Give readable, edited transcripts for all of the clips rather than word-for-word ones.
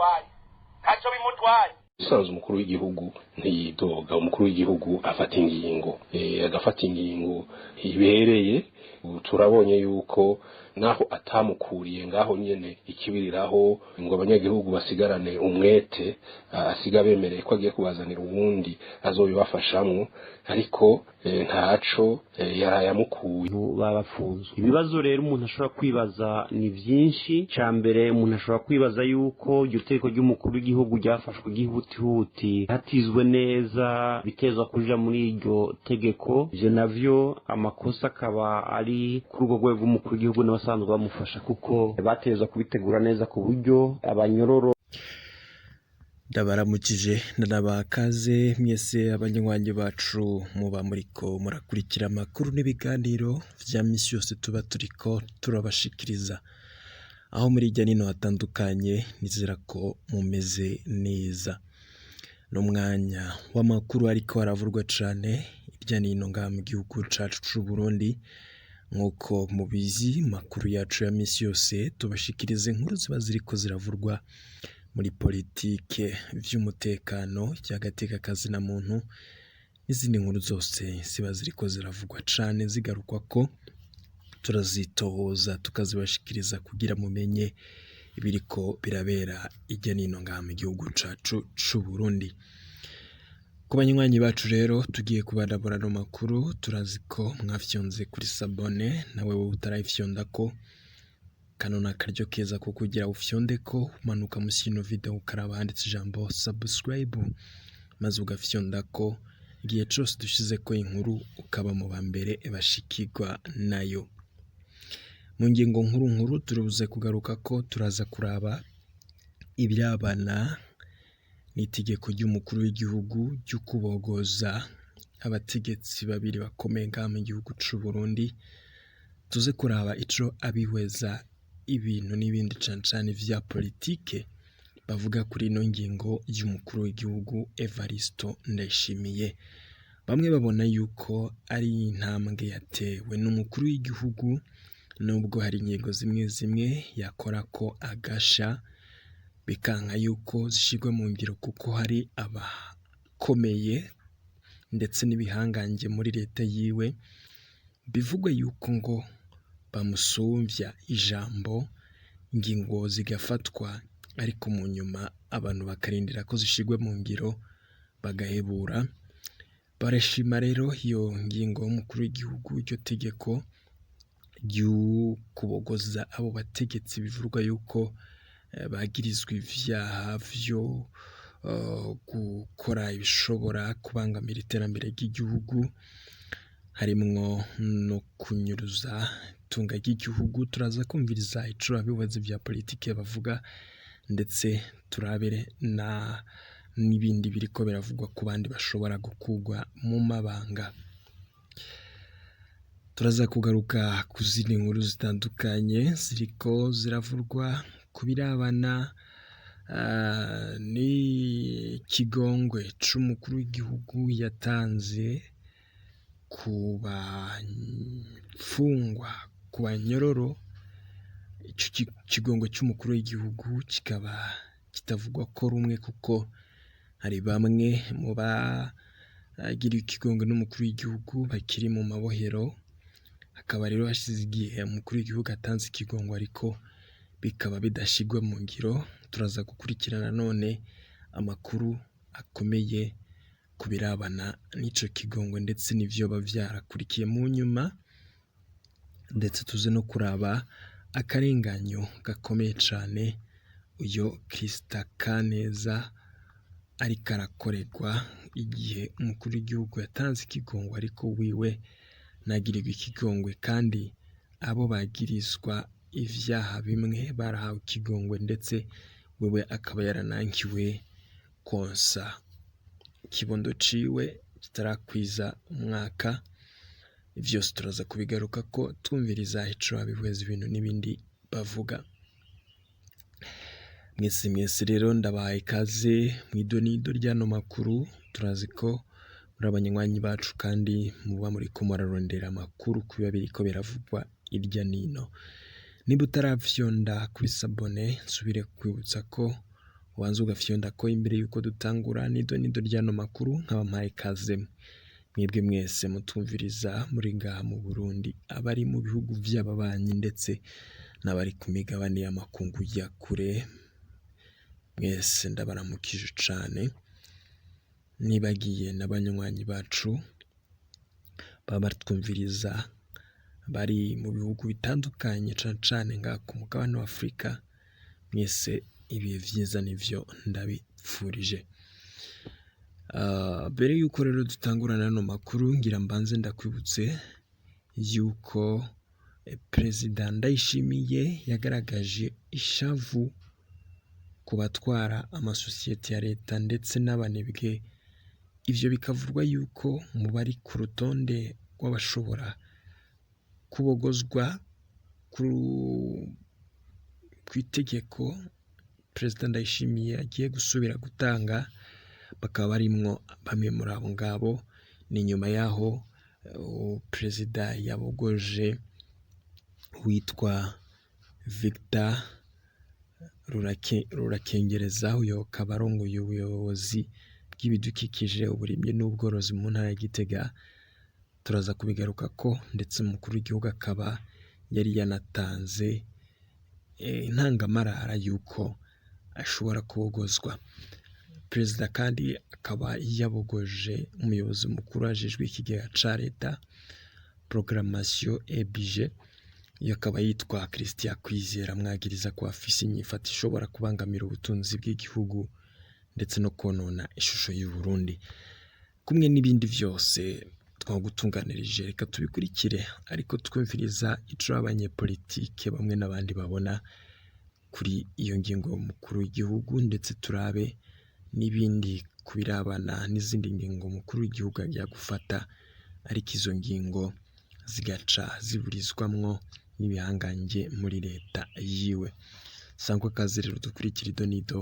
bimutwaye, ntacyo bimutwaye. Usanzwe umukuru w'igihugu ntiyidoga. Umukuru w'igihugu afata ingingo, agafata ingingo ibereye. Turabonye yuko naho atamukuriye ngaho nyene ikibiriraho ngo abanyagihugu basigarane umwete, asiga bemereye ko agiye kubazanira uwundi azobibafashamwo, ariko ntaco yarayamukuye. Baba bafunzwe. Ibibazo rero umuntu ashobora kwibaza ni byinshi. Cya mbere, umuntu ashobora kwibaza yuko iryo tegeko ry'umukuru w'igihugu ryafashwe gihutihuti, hatizwe neza bitezwa kuja muri iryo tegeko. Ivyo navyo amakosa akaba ari kuri urwo rwego umukuru w'igihugu n'abasanzwe bamufasha, kuko batezwa kubitegura neza ku buryo abanyororo Ndabaramukije, ndanabaha mwese abanywanyi bacu muba muriko murakurikira amakuru n'ibiganiro vya misi yose tuba turiko turabashikiriza aho muri hirya nino hatandukanye. Nizera ko mumeze neza. N'umwanya w'amakuru ariko aravurwa cane hirya nino ngaha mu gihugu cacu c'u Burundi. Nk'uko mubizi, makuru yacu ya misi yose tubashikiriza inkuru ziba ziriko ziravurwa muri politike, vy'umutekano, vy'agateka kazina muntu n'izindi nkuru zose ziba ziriko ziravugwa cane zigarukwa ko turazitohoza tukazibashikiriza kugira mumenye ibiriko birabera hirya nino ngaha mu gihugu cacu c'u Burundi. Ku banywanyi bacu rero tugiye kubandabura ano makuru, turazi ko mwafyonze kuri s'abonner. Nawe wowe utarayifyondako, kano ni akaryo keza ko kugira ufyondeko. Umanuka musi y'ino video ukaraba handitse ijambo "subscribe", maze ugafyondako, igihe cose dushizeko inkuru ukaba mu ba mbere bashikirwa nayo. Mu ngingo nkuru nkuru turibuze kugaruka ko turaza kuraba ibirabana n'itegeko ry'umukuru w'igihugu ryo kubogoza abategetsi babiri bakomeye ngaha mu gihugu c'u Burundi. Tuze kuraba ico abihweza ibintu n'ibindi cane cane vya politike bavuga kuri ino ngingo y'umukuru w'igihugu Evaristo Ndayishimiye. Bamwe babona yuko ari intambwe yatewe n'umukuru w'igihugu, nubwo hari ingingo zimwe zimwe yakora ko agasha bikanka yuko zishirwa mu ngiro, kuko hari abakomeye ndetse n'ibihangange muri leta yiwe bivugwa yuko ngo bamusumvya ijambo, ingingo zigafatwa ariko mu nyuma abantu bakarindira ko zishirwa mu ngiro bagahebura. Barashima rero iyo ngingo y'umukuru w'igihugu, iryo tegeko ry'ukubogoza abo bategetsi bivugwa yuko bagirizwa ivyaha vyo gukora ibishobora kubangamira iterambere ry'igihugu, harimwo no kunyuruza itunga ry'igihugu. Turaza kumviriza ico abibaza vya politike bavuga, ndetse turabere na n'ibindi biriko biravugwa ku bandi bashobora gukurwa mu mabanga. Turaza kugaruka ku zindi nkuru zitandukanye ziriko ziravurwa ku birabana n'ikigongwe c'umukuru w'igihugu yatanze ku bafungwa, ku banyororo. Ico kigongwe c'umukuru w'igihugu kikaba kitavugwa ko rumwe, kuko hari bamwe mu bagiriwe ikigongwe n'umukuru w'igihugu bakiri mu mabohero. Hakaba rero hashize igihe umukuru w'igihugu atanze ikigongwe ariko bikaba bidashirwa mu ngiro. Turaza gukurikirana none amakuru akomeye ku birabana n'ico kigongwe ndetse n'ivyoba vyarakurikiye mu nyuma, ndetse tuze no kuraba akarenganyo gakomeye cane uyo Christa Kaneza ariko arakorerwa, igihe umukuru w'igihugu yatanze ikigongwe ariko wiwe ntagirirwe ikigongwe, kandi abo bagirizwa ivyaha bimwe barahawe ikigongwe, ndetse wewe akaba yaranankiwe konsa ikibondo ciwe kitarakwiza umwaka. Vyose turaza kubigarukako twumviriza ico abihweza ibintu n'ibindi bavuga. Mwese mwese rero ndabahaye ikaze mw'idonido ry'ano makuru. Turazi ko muri abanywanyi bacu kandi muba muriko murarondera amakuru ku biba biriko biravugwa irya nino. Niba utaravyonda kuri s'abonner, nsubire kukwibutsa ko Ubanze ugafyonda ko imbere yuko dutangura nido nido ry'ano makuru. Nkaba ikaze mwebwe mwese mutumviriza muri ngaha mu Burundi, abari mu bihugu vy'ababanyi ndetse n'abari ku migabane y'amakungu ya kure, mwese ndabaramukije cane. Nibagiye n'abanywanyi bacu baba batwumviriza bari mu bihugu bitandukanye, cane cane ngaha ku mugabane wa Afrika, mwese ibihe vyiza nivyo ndabipfurije. Mbere yuko rero dutangurana n'ano makuru, ngira mbanze ndakwibutse yuko Perezida Ndayishimiye yagaragaje ishavu ku batwara amasosiyete ya leta ndetse n'abanebwe. Ivyo bikavugwa yuko mu bari ku rutonde rw'abashobora kubogozwa kw'itegeko Perezida Ndayishimiye agiye gusubira gutanga, bakaba barimwo bamwe muri abo ngabo. Ni nyuma yaho Perezida yabogoje witwa Victor Rurakengereza, uyo akaba arongoye ubuyobozi bw'ibidukikije, uburimyi n'ubworozi mu ntara ya Gitega. Turaza kubigarukako, ndetse umukuru w'igihugu akaba yari yanatanze intangamarara yuko ashobora kubogozwa. Perezida kandi akaba yabogoje umuyobozi mukuru ajejwe ikigega ca leta, programmation et budget, iyo akaba yitwa Christian Kwizera, amwagiriza ko afise inyifato ishobora kubangamira ubutunzi bw'igihugu ndetse no konona ishusho y'u Burundi. Kumwe n'ibindi vyose twagutunganirije, reka tubikurikire, ariko twumviriza ico abanyepolitike bamwe n'abandi babona kuri iyo ngingo y'umukuru w'igihugu, ndetse turabe n'ibindi kubirabana n'izindi ngingo umukuru w'igihugu agiye gufata, ariko izo ngingo zigaca ziburizwamwo n'ibihangange muri leta yiwe. Sangwa kaze rero dukurikira ido nido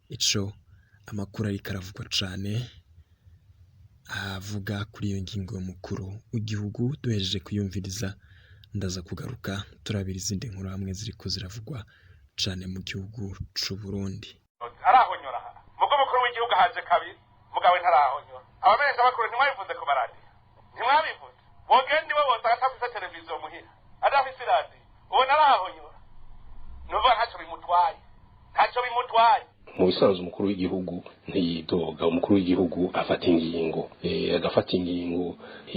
ico amakuru ariko aravugwa cane avuga kuri iyo ngingo y'umukuru w'igihugu. Duhejeje kuyumviriza, ndaza kugaruka turabira izindi nkuru hamwe ziriko ziravugwa cane mu gihugu c'u Burundi. Arahonyora mugo mukuru w'igihugu haje kabiri, mugawe ntarahonyora. Abamenyesha bakuru ntimwabivuze ku maradiyo, ntimwabivuze bogende iwe bose atafise televiziyo muhira, adafise iradiyo, ubona arahonyora. Nuvuga ntacyo bimutwaye, ntacyo bimutwaye. Mu bisanzwe umukuru w'igihugu ntiyidoga, umukuru w'igihugu afata ingingo, agafata ingingo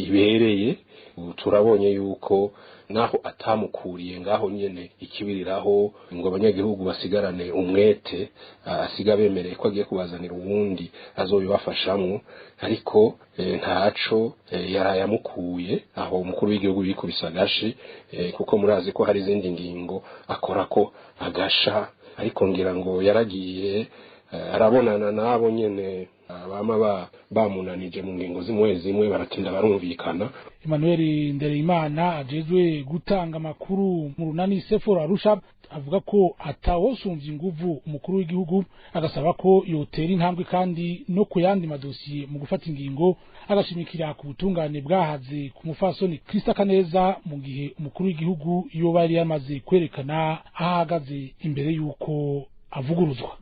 ibereye. Turabonye yuko naho atamukuriye ngaho nyene ikibiriraho ngo abanyagihugu basigarane umwete, asiga bemereye ko agiye kubazanira uwundi azobibafashamwo, ariko ntaco yarayamukuye aho umukuru w'igihugu yikubise agashi, kuko murazi ko hari izindi ngingo akora ko agasha, ariko ngira ngo yaragiye arabonana nabo nyene bama bamunanije mu ngingo zimwe zimwe, baratinda barumvikana. Emmanuel Ndereyimana ajejwe gutanga amakuru mu runani Sefora Arusha avuga ko atawosumvye inguvu umukuru w'igihugu, agasaba ko yotera intambwe kandi no ku yandi madosiye mu gufata ingingo, agashimikira ku butungane bwahaze ku mufasoni Krista Kaneza mu gihe umukuru w'igihugu yoba yari yamaze kwerekana aho ahagaze imbere y'uko avuguruzwa.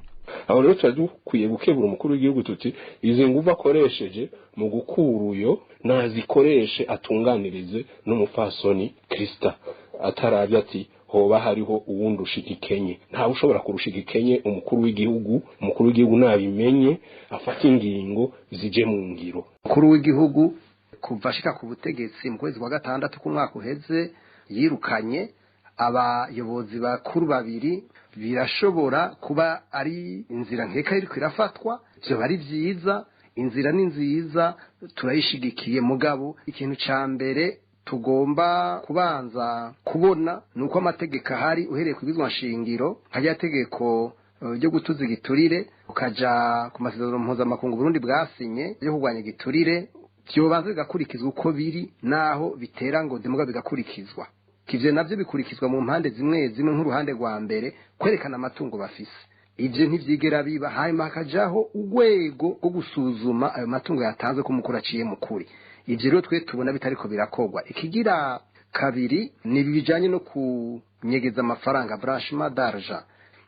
Aho rero tuba dukwiye gukebura umukuru w'igihugu tuti izi nguvu akoresheje mu gukura uyo nazikoreshe atunganirize n'umupfasoni Krista, atarabye ati hoba hariho uwundi ushika ikenye. Ntawe ushobora kurushika ikenye umukuru w'igihugu. Umukuru w'igihugu nabimenye afata ingingo zije mu ngiro. Umukuru w'igihugu kuva ashika ku butegetsi mu kwezi kwa gatandatu k'umwaka uheze yirukanye abayobozi bakuru babiri. Birashobora kuba ari inzira nkeka iriko irafatwa, vyoba ari vyiza, inzira ni nziza turayishigikiye, mugabo ikintu ca mbere tugomba kubanza kubona nuko amategeko ahari, uhereye ku bwizwa nshingiro nka rya tegeko ryo gutuza igiturire, ukaja ku masezerano mpuzamakungu Burundi bwasinye yo kurwanya igiturire, vyobanza bigakurikizwa uko biri, naho bitera ngo demuga bigakurikizwa. Ivyo navyo bikurikizwa mu mpande zimwe zimwe, nk'uruhande rwa mbere kwerekana amatungo bafise, ivyo ntivyigera biba. Hanyuma hakajaho urwego rwo gusuzuma ayo matungo yatanzwe ko umukuru aciye mukuri. Ivyo rero twe tubona bitariko birakorwa. Ikigira kabiri ni bijanye no kunyegeza amafaranga, blanchiment d'argent.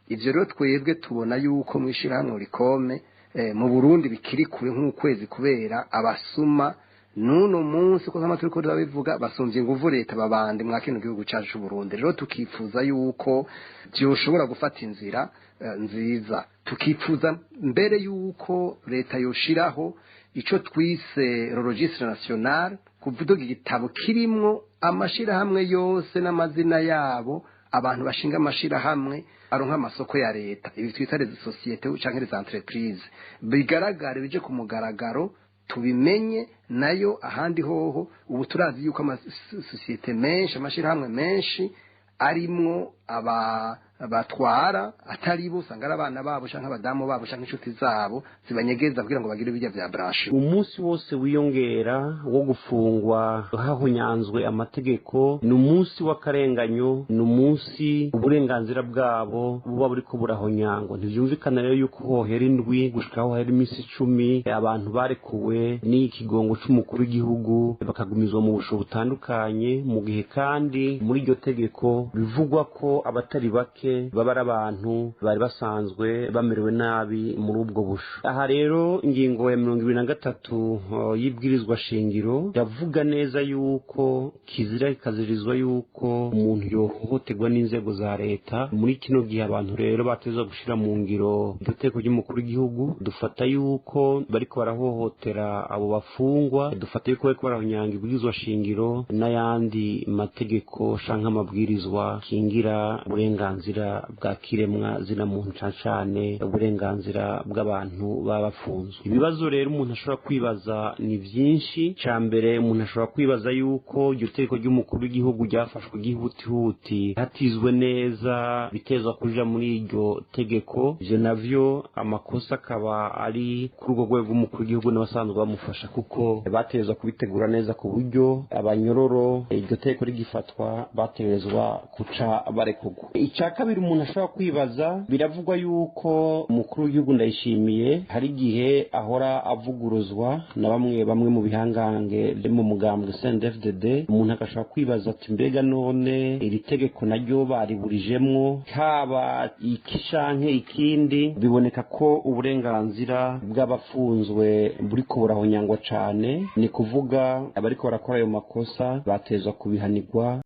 Ivyo rero twebwe tubona yuko mw'ishirahamwe Olucome mu Burundi bikiri kure nk'ukwezi, kubera abasuma n'uno munsi ko nk'ama turiko turabivuga basumvye inguvu leta babandi mwa kino gihugu cacu c'u Burundi. Rero tukifuza yuko vyoshobora gufata inzira nziza, tukifuza mbere yuko leta yoshiraho ico twise registre national, kuvuga igitabo kirimwo amashirahamwe yose n'amazina yabo, abantu bashinga amashirahamwe aronka amasoko ya leta, ibi twita les sociétés canke les entreprises, bigaragare, bije ku mugaragaro, tubimenye. Nayo ahandi hoho ubu turazi yuko amasosiyete menshi, amashirahamwe menshi arimwo aba batwara atari bo, usanga ari abana babo canke abadamu babo canke inshuti zabo zibanyegeza kugira ngo bagire ibirya vya branche. Umunsi wose wiyongera wo gufungwa hahonyanzwe amategeko ni umunsi w'akarenganyo, ni umunsi uburenganzira bwabo buba buriko burahonyangwa. Ntivyumvikana rero yuko hohera indwi gushika aho hahera iminsi 10 abantu barekuwe n'ikigongo c'umukuru w'igihugu bakagumizwa mu busho butandukanye, mu gihe kandi muri iryo tegeko bivugwa ko abatari bake baba ari abantu bari basanzwe bamerewe nabi muri ubwo busho. Aha rero ingingo ya 23 y'ibwirizwa shingiro yavuga neza yuko kizira ikazirizwa yuko umuntu yohohoterwa n'inzego za leta. Muri kino gihe abantu rero bateza gushira mu ngiro iryo tegeko ry'umukuru w'igihugu, dufata yuko bariko barahohotera abo bafungwa, dufata yuko bariko barahonyanga ibwirizwa shingiro n'ayandi mategeko canke amabwirizwa kingira uburenganzira bwa kiremwa zina muntu, cane cane uburenganzira bw'abantu baba bafunzwe. Ibibazo rero umuntu ashobora kwibaza ni vyinshi. Ca mbere, umuntu ashobora kwibaza yuko iryo tegeko ry'umukuru w'igihugu ryafashwe gihutihuti hatizwe neza bitezwa kuja muri iryo tegeko. Ivyo navyo amakosa akaba ari kuri urwo rwego umukuru w'igihugu n'abasanzwe bamufasha, kuko bategerezwa kubitegura neza ku buryo abanyororo iryo tegeko rigifatwa bategerezwa kuca barekurwa. Icya kabiri umuntu ashobora kwibaza, biravugwa yuko umukuru w'igihugu Ndayishimiye hari igihe ahora avuguruzwa na bamwe bamwe mu bihangange byo mu mugambwe CNDD-FDD. Umuntu agashobora kwibaza ati: mbega none iri tegeko naryo bariburijemwo? Haba iki canke ikindi, biboneka ko uburenganzira bw'abafunzwe buriko burahonyangwa cane. Ni kuvuga abariko barakora ayo makosa batezwa kubihanirwa.